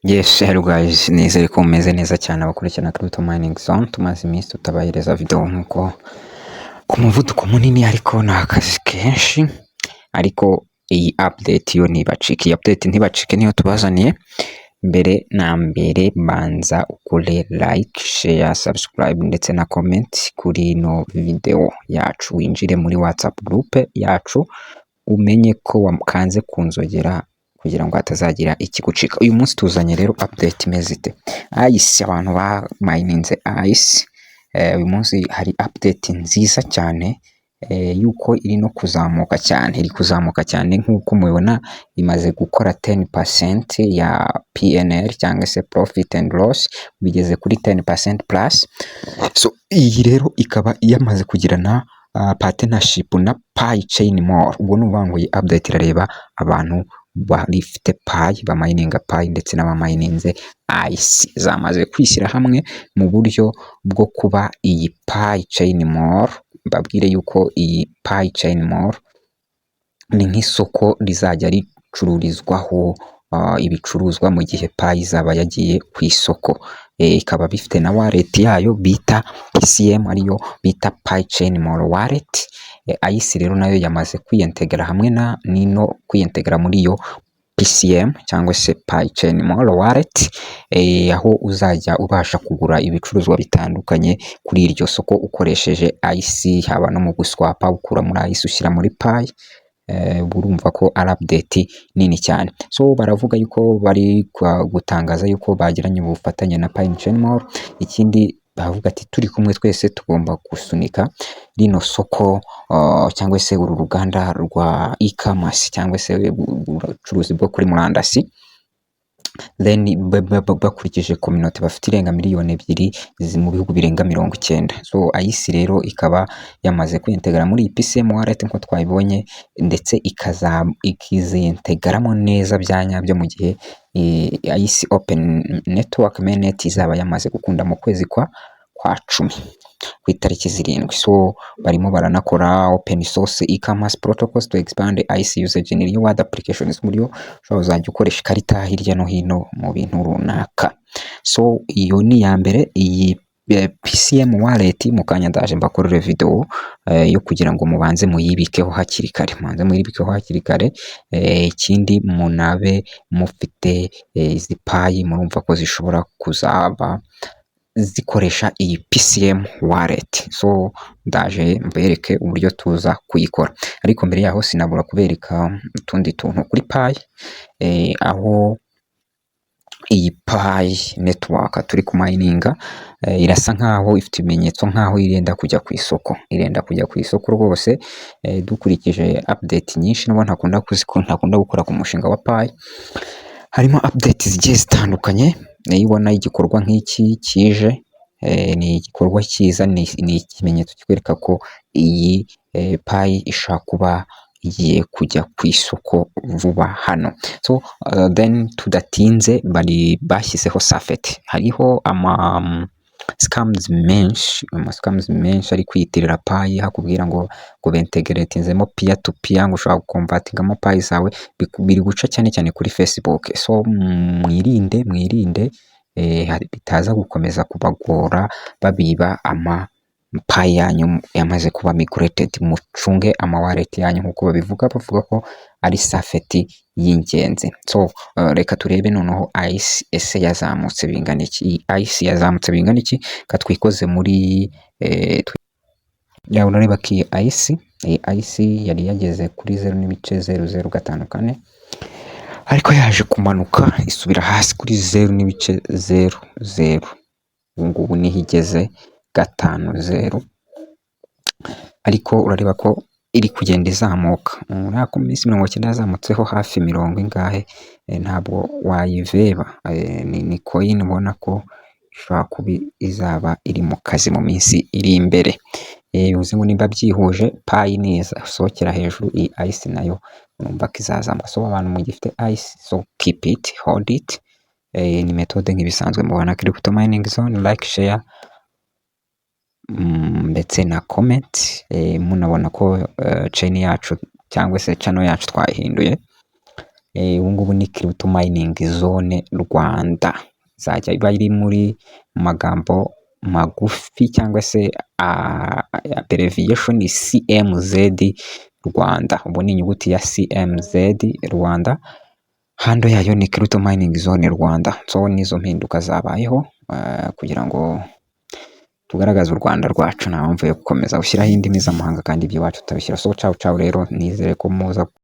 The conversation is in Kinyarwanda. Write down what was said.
Yes, hello guys, nizere ko mumeze neza cyane abakurikirana Crypto Mining Zone. Tumaze iminsi tutabahereza video nkuko ku muvuduko munini, ariko ni akazi kenshi. Ariko iyi update yo ntibacike, iyi update ntibacike, niyo tubazaniye. Mbere na mbere banza ukore like, share, subscribe ndetse na comment kuri ino video yacu, winjire muri WhatsApp group yacu, umenye ko wakanze ku nzogera kugira ngo hatazagira ikigucika. Uyu munsi tuzanye rero update imeze ite? Ice, abantu ba mininze Ice, uyu munsi hari update nziza cyane yuko iri no kuzamuka cyane, iri kuzamuka cyane nk'uko mubibona, imaze gukora 10% ya PNL cyangwa se profit and loss, bigeze kuri 10% plus. So iyi rero ikaba yamaze kugirana partnership na Pi Chain Mall. Ubwo ni ukuvuga ngo iyi update irareba abantu bafite Pi, bamayininga Pi ndetse n'abamayininze Ice, zamaze kwishyira hamwe mu buryo bwo kuba iyi Pi Chain Mall. Mbabwire yuko iyi Pi Chain Mall ni nk'isoko rizajya ricururizwaho ibicuruzwa mu gihe Pi izaba yagiye ku isoko. Ikaba bifite na wallet yayo bita PCM, ariyo bita Pi Chain Mall Wallet. Ice rero nayo yamaze kwiyentegera hamwe na nino, kwiyentegera muri iyo PCM cyangwa se Pi Chain Mall Wallet, aho uzajya ubasha kugura ibicuruzwa bitandukanye kuri iryo soko ukoresheje Ice, haba no mu guswapa ukura muri Ice ushyira muri Pi. Urumva ko ari update nini cyane. So baravuga yuko bari gutangaza yuko bagiranye ubufatanye na Pi Chain Mall. Ikindi bavuga ati turi kumwe twese tugomba gusunika rino soko cyangwa se uru ruganda rwa e-commerce cyangwa se ubucuruzi bwo kuri murandasi. Then bakurikije community bafite irenga miliyoni 2 mu bihugu birenga 90. So Ice rero ikaba yamaze kwintegra muri iyi PCM wallet nk'uko twabibonye, ndetse ikizintegramo neza bya nyabyo mu gihe Ice Open Network Mainnet izaba yamaze gukunda mu kwezi kwa 10 ku itariki 7. So barimo baranakora open source e-commerce protocols to expand Ice usage in real world applications, mu buryo ushobora kuzajya ukoresha ikarita hirya no hino mu bintu runaka. So iyo ni iya mbere, iyi PCM wallet. Mu kanya ndaje mbakorere video yo kugira ngo mubanze muyibikeho hakiri kare, mubanze muyibikeho hakiri kare. Ikindi munabe mufite izi Pi, murumva ko zishobora kuzaba zikoresha iyi PCM wallet. So ndaje mbereke uburyo tuza kuyikora, ariko mbere yaho sinabura kubereka utundi tuntu kuri Pi, aho iyi Pi Network turi kumayininga irasa nkaho ifite ibimenyetso nkaho irenda kujya ku isoko, irenda kujya ku isoko rwose. Dukurikije update nyinshi, nubwo ntakunda gukora ku mushinga wa Pi, harimo update zigiye zitandukanye. Iyo ubona igikorwa nk'iki kije, ni igikorwa cyiza, ni ikimenyetso kikwereka ko iyi Pi ishobora kuba igiye kujya ku isoko vuba hano. So then tudatinze, bari bashyizeho safety. Hariho ama scams menshi, ama scams menshi ari kwiyitirira Pi, hakubwira ngo bentegeretinzemo peer to peer, ngo ushobora gukonvatingamo Pi zawe, biri guca cyane cyane kuri Facebook. So mwirinde, mwirinde bitaza gukomeza kubagora babiba ama Pi yanyu yamaze kuba migrated. Mucunge ama wallet yanyu nk'uko babivuga, bavuga ko ari safety y'ingenzi. So reka turebe noneho Ice, ese yazamutse bingana iki? Iyi Ice yazamutse bingana iki? Katwikoze muri ya, urareba ko iyi Ice yari yageze kuri 0.0054, ariko yaje kumanuka isubira hasi kuri 0.00, ubu ngubu niho igeze, 50, ariko urareba ko iri kugenda izamuka. Urabona ko mu minsi 90 yazamutseho hafi mirongo ingahe, ntabwo wayiveba. Ni coin ubona ko ishobora kuba izaba iri mu kazi mu minsi iri imbere. Bivuze ngo nimba byihuje Pi neza isohokera hejuru, iyi Ice nayo urumva ko izazamuka. So abantu mugifite Ice, so keep it, hold it. Ni metode nk'ibisanzwe mubona Crypto Mining Zone, like, share ndetse na comment. Munabona ko chain yacu cyangwa se channel yacu twayihinduye. Ubu ngubu ni Crypto Mining Zone Rwanda, izajya iba iri muri magambo magufi cyangwa se abbreviation CMZ Rwanda. Ubu ni inyuguti ya CMZ Rwanda, handle yayo ni Crypto Mining Zone Rwanda. So nizo mpinduka zabayeho kugira ngo tugaragaze u Rwanda rwacu. Nta mpamvu yo gukomeza gushyiraho indimi z'amahanga kandi iby'iwacu tutabishyira. So ciao ciao rero, nizere ko muza.